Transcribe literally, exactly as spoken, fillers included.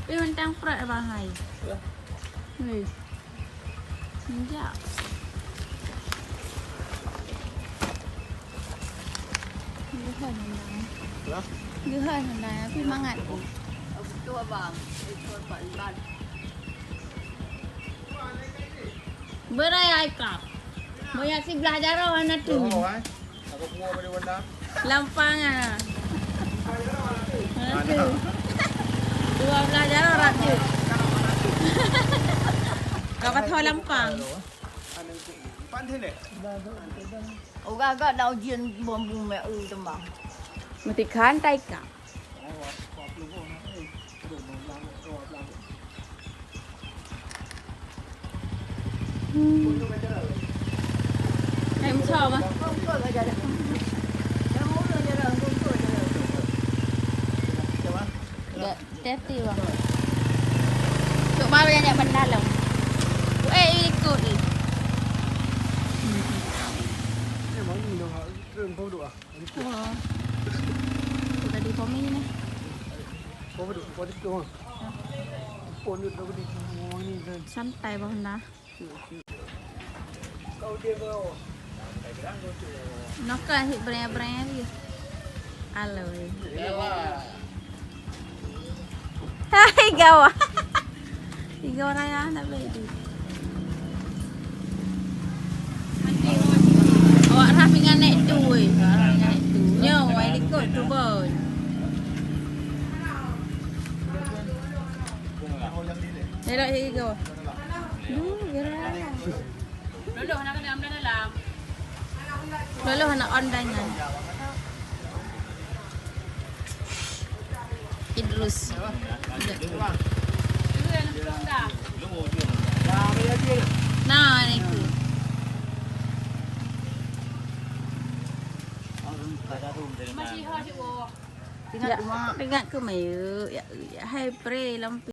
Pi mantong prat bang hai. Hei. Injak. Geuhôi nandang. Hah? Geuhôi nandang, tapi mangat. Betul abang. Betul Pak Iban. Berai ai kap. Moyak siblah jaroe hana tu. Oh, ai. Aku kuah pada Wanda. Lampang ah. Hana tu. Dua belah jaroe rap je. Kau kata lampang. Pandai deh. Orang agak nak ujian bom bom mak u tembang. Mesti khantai kap. Hmm. Em, sao mah. Dak, hati-hati, bang. Tok baru yang nak bandalong. Eh, ikut ni. Memang ni dah keren pun doa. Oh. Tu tadi Tommy ni. Kau duduk, kau duduk, ha. Pon duduk tadi, orang ni kan. Santai bah Honda. Kau dia kau. Noka hit breng-breng lagi. Aloi. Hai gawa. Tiga orang yang nak beli tu. Awak rah pingan naik tu weh. Rah pingan naik tu. Nyo, wai likot tu boy. Elok sigi gawa. Duh, gerak. Loloh nak kena ambil dalam. Loloh anak on dah nyan. Idrus. Nah, ni tu. Masih hot, Ibu. Ingat, ya, rumah. Ingat ke mayu? Ya, ya, hai pre lam